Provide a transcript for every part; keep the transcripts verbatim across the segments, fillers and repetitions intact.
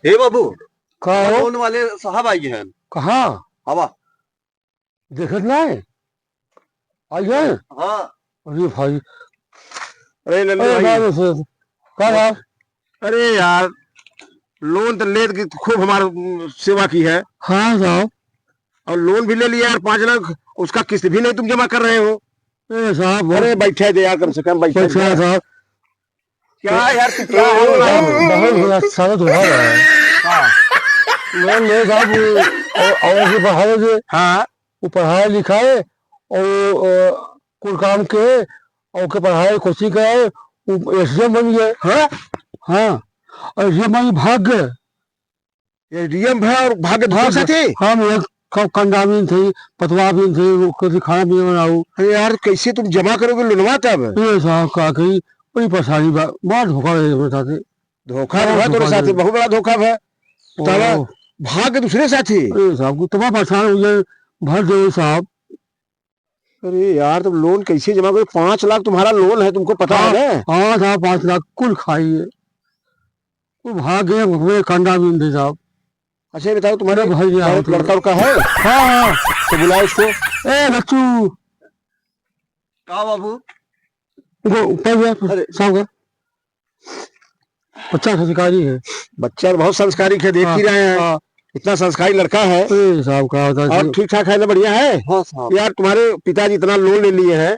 हे बाबू, का हो? लोन वाले साहब आई हैं। कहाँ? हवा। देखत ना है? आई है? हाँ। अरे भाई। अरे लल्लू अरे भाई। बाबू से, का बात? अरे यार, लोन तो लेत की खूब हमार, उम, सेवा की है। हाँ साहब। और लोन भी ले लिया यार, पाँच लाख, उसका किस्त भी नहीं तुम जमा कर रहे हो। ए साहब, बहुत अरे बैठे दे यार, कम से कम बैठे दे। साहब। क्या यार, तू क्या हो रहा है? बहुत, बहुत बड़ा सारा धोखा रहा है। हाँ। लोन ले साहब, वो, और, और से पढ़ावे जे, हाँ। वो पढ़ाए लिखाए, और, अ, कुल काम के, और ओके पढ़ाए, कोचिंग कराए, वो एसडीएम बन गए। हाँ? हाँ, और एसडीएम बन के भाग गए। एसडीएम भा और भाग गए दूसरे भाग गए। साथे? हम एक क-, कंडा बीन थे, पतवा बीन थे, ओके से खाना पीना बनाऊ। अरे यार, कैसे तुम जमा करोगे लोनवा तब? ये साहब का कही, बड़ी परेशानी बा, बड़ा धोखा रहे हमारे साथे। धोखा बड़ा हुआ तोरे धोखा साथे, रहे। बहुत बड़ा धोखा बा। बतावा, ओह। भाग गए दूसरे साथे। अरे साहब, को तबाह परेशान हो गए, भर दो साहब। अरे यार, तुम लोन कैसे जमा करोगे? पाँच लाख तुम्हारा लोन है, तुमको पता है हाँ, ना? हाँ साहब, पाँच लाख कुल खाई है। वो भाग गए, भगवे कंडा भी नहीं दे साहब। अच्छा, ये बताओ, तुम्हारे, अरे भाई, तुम्हारे यहाँ लड़का उड़का है? हाँ, हाँ। तो बुलाओ उसको। ए, बच्चू। का बाबू? वो ऊपर गया, अरे। साहब का। बच्चा संस्कारी है। बच्चा तो बहुत संस्कारी है, देख हाँ, ही रहे हैं। हाँ। इतना संस्कारी लड़का है। अरे साहब, का होता है और कि ठीक ठाक है ना, बढ़िया है? हाँ साहब। यार, तुम्हारे पिताजी इतना लोन ले लिए हैं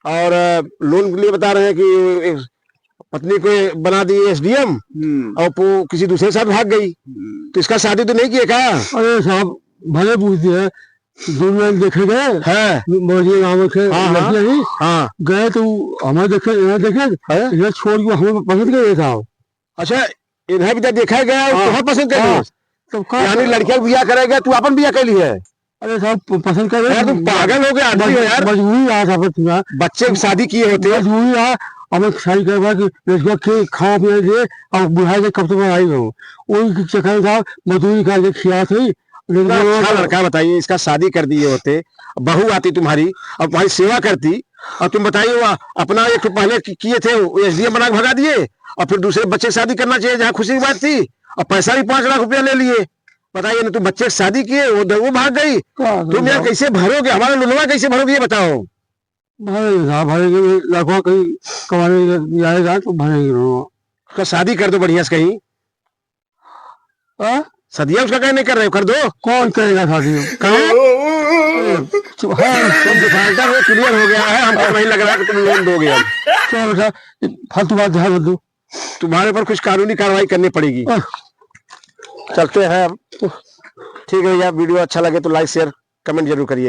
और, अ, लोन के लिए बता रहे हैं कि, अ, पत्नी को बना दिए एसडीएम हम्म। और वो किसी दूसरे के साथ भाग गई। हम्म। तो इसका शादी तो नहीं किए क्या? अरे साहब, भले पूछ दिया, दुनिया देखे गए, हाँ। बड़े गाँव के हाँ, हाँ। लड़के ही हाँ। गए तो हमें देखे, इन्हें देखे, हाँ। इन्हें छोड़ के हमें पसंद कर देता हो। अच्छा, इन्हें भी तो देखा गया और हाँ। तुम्हें पसंद कर हाँ। दिया। तो का यानी लड़किया के बियाह करेगा, तू अपन बियाह कर ली है? अरे साहब, प-, पसंद कर यार, तुम पागल हो गए आदमी हो मज-, यार। मजबूरी आ साहब, तुम्हारा। बच्चे की शादी किए होते। मजबूरी आ, अब एक शादी करवा के लड़किया के खाना पीना दे, अब बुढ़ा के कब तक आई हो? वही चक्कर में साहब, मजदूरी करके खिया थे, इतना अच्छा लड़का बताइए, इसका शादी कर दिए होते, बहू आती तुम्हारी और तुम्हारी सेवा करती, और तुम बताइए, वो अपना एक ठो पहले कि-, किए थे, वो एसडीएम बना के भगा दिए, और फिर दूसरे बच्चे की शादी करना चाहिए, जहाँ खुशी की बात थी, और पैसा भी पाँच लाख रुपया ले लिए। बताइए ना, तुम बच्चे की शादी किए, वो द-, वो भाग गई, का तुम यहाँ करूँ? कैसे भरोगे, हमारा लोनवा कैसे भरोगे, ये बताओ। भरेंगे साहब, भरेंगे, लड़का कहीं कमाने जाएगा तो भरेंगे लोनवा। उसका शादी कर दो बढ़िया से कहीं। हाँ? सदिया उसका कहीं नहीं कर रहे हो, कर दो। कौन करेगा शादी? करो। ए, चुप, हाँ। तुम डिफाल्टर हो, क्लियर हो गया है, हमको नहीं लग रहा कि तुम लोन दोगे अब। चलो बेटा, फालतू बात ध्यान मत दो। तुम्हारे ऊपर कुछ कानूनी कार्रवाई करनी पड़ेगी। हाँ। चलते हैं हम। ठीक है भैया, वीडियो अच्छा लगे तो लाइक, शेयर, कमेंट जरूर करिए।